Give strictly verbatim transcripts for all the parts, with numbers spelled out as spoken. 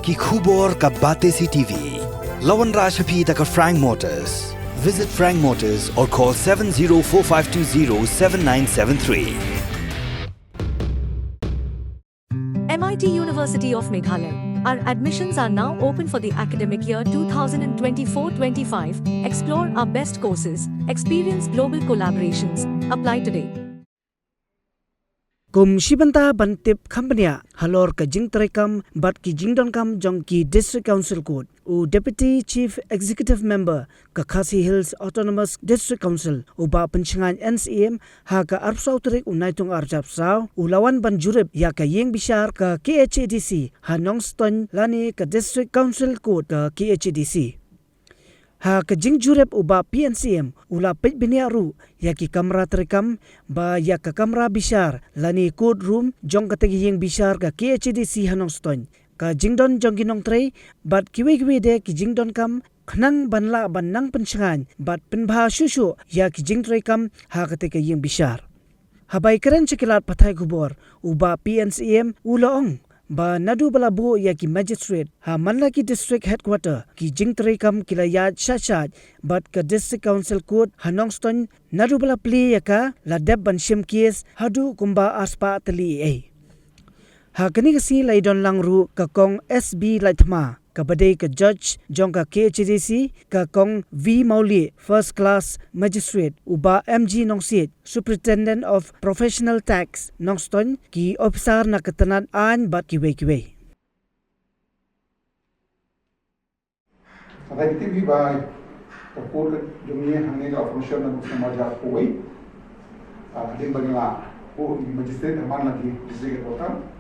Ki khubor ka Batesi T V. La wanrah sha phi da ka Frank Motors. Visit Frank Motors or call seven zero four five two zero seven nine seven three. M I T University of Meghalaya. Our admissions are now open for the academic year two thousand twenty-four twenty-five. Explore our best courses, experience global collaborations. Apply today. Kum shi bynta ban tip kham bniah halor ka jingtrei kam bad ki jingdonkam jong ki District Council Court, u Deputy Chief Executive Member ka Khasi Hills Autonomous District Council, u Bah Pynshngain N C M, ha ka arphew saw tarik u Naitung arphew saw, u la wan ban jurip ïa ka ïing bishar ka K H A D C ha Nongstoiñ lane ka District Council Court ka K H A D C. Ha ka jingjurip, u Bah P N C M u la peit bniah ruh ïa ki kamra treikam bad ïa ka kamra bishar lane court room jong kata ka ïing bishar ka K H A D C ha Nongstoiñ. Ka jingdon jong ki nongtrei bad kiwei kiwei de ki jingdonkam khnang ban lah ban nang pynshngaiñ bad pynbha shuh shuh ïa ki jingtrei kam ha kata ka ïing bishar. Haba ïa kren sha ki lad pathai khubor, u Bah P N C M u la ong ba naduh ba la buh ïa ki magistrate ha man la ki district headquarter, ki jingtrei kam ki la ïaid shah shah, bad ka District Council Court ha Nongstoiñ naduh ba la plie ïa ka la dep ban shim case haduh kumba arspah tylli ei. Ha kane ka sngi la ïadon lang ruh ka Kong S B Laithma, kaba dei ka judge jong ka K H A D C, ka Kong V Mawlieh, first class magistrate, u Bah M G Nongsiej, Superintendent of Professional Tax Nongstoiñ, ki ophisar na ka tnat aiñ bad kiwei kiwei. Nga tip hi ba ka court ka jong ngi hangne ka la function naduh snem ar hajar arphew wei. Hadien ba ngi la buh ïa ki magistrate ha man la ki district headquarter.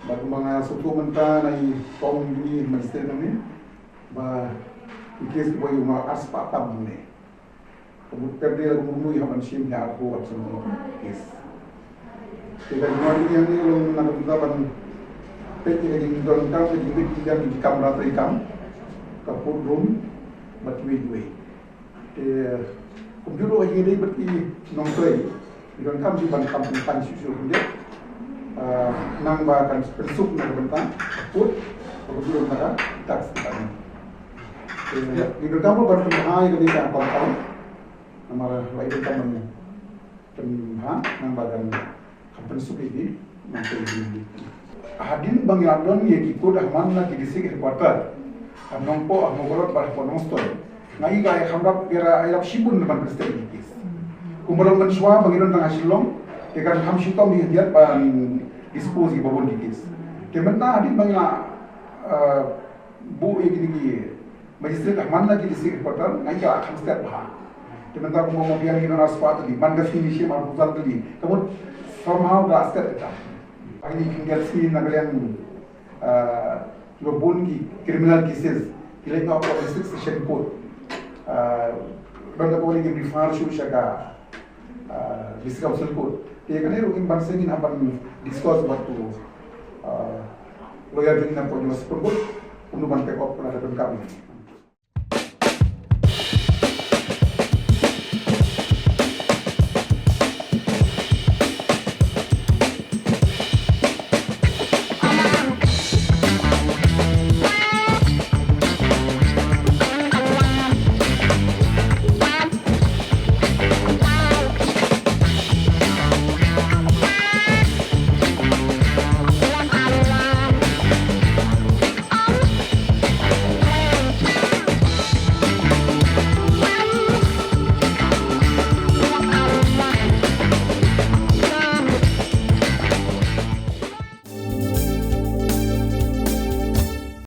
Bad kumba nga sngewthuh mynta na i kong jong ngi magistrate hangne ba i case kiba ïoh ma arspah tam hangne. Ka mut pep dei la ka mut ngi hap ban shim ïa arphew wat snem ka case. Te ka jingwan ïa ngi long na ka bynta ban peit ïa ka jingdonkam, ka jingdonkam, ka jingdonkam, ka jingdonkam, ka court room bad kiwei kiwei. Te kumjuh ruh ha jingïadei bad ki nongtrei, ki donkam shi ban kam pynpan shuh shuh kumjuh. Nang ba kan pynsuk na ka bynta ka court, ka kumjuh ruh na ka tax department. Te ki donkam ruh ban pynbha ïa kane ka compound. Namar ba i donkam ban pynbha nang ba kan kan pynsuk ïa ki nongtrei. Hadien ba ngi la don ïa ki court ha man la ki district headquarter ha Nongpoh, ha Mawkyrwat bad ha Nongstoiñ, nga i ka ïa kham rap, ïa ïa rap shibun ban pynstep ïa ki case. Kumba long mynshuwa ba ngi don tang ha Shillong, te kan kham shitom ïa hyndiat ban dispose ïa ki babun ki case. Te mynta hadien ba ngi la buh ïa kine ki magistrate ha man la ki district headquarter, nga i ka la kham step bha. Te mynta kumba nga biang ïa ki don arspah tylli, man ka sngi ngi shim arphew san tylli. Ka mut somehow ka la step bha. Hangne ki ngiat sngi na ka liang kiba bun ki criminal cases ki leit noh hapoh District Session Court. Don da kawei ki refer shuh sha ka District Council Court. Te kane ruh ngim banse, ngin hap ban discuss bad u lawyer jong ngi napoh jong ka Supreme Court kumno ban take up na ka bynta kane.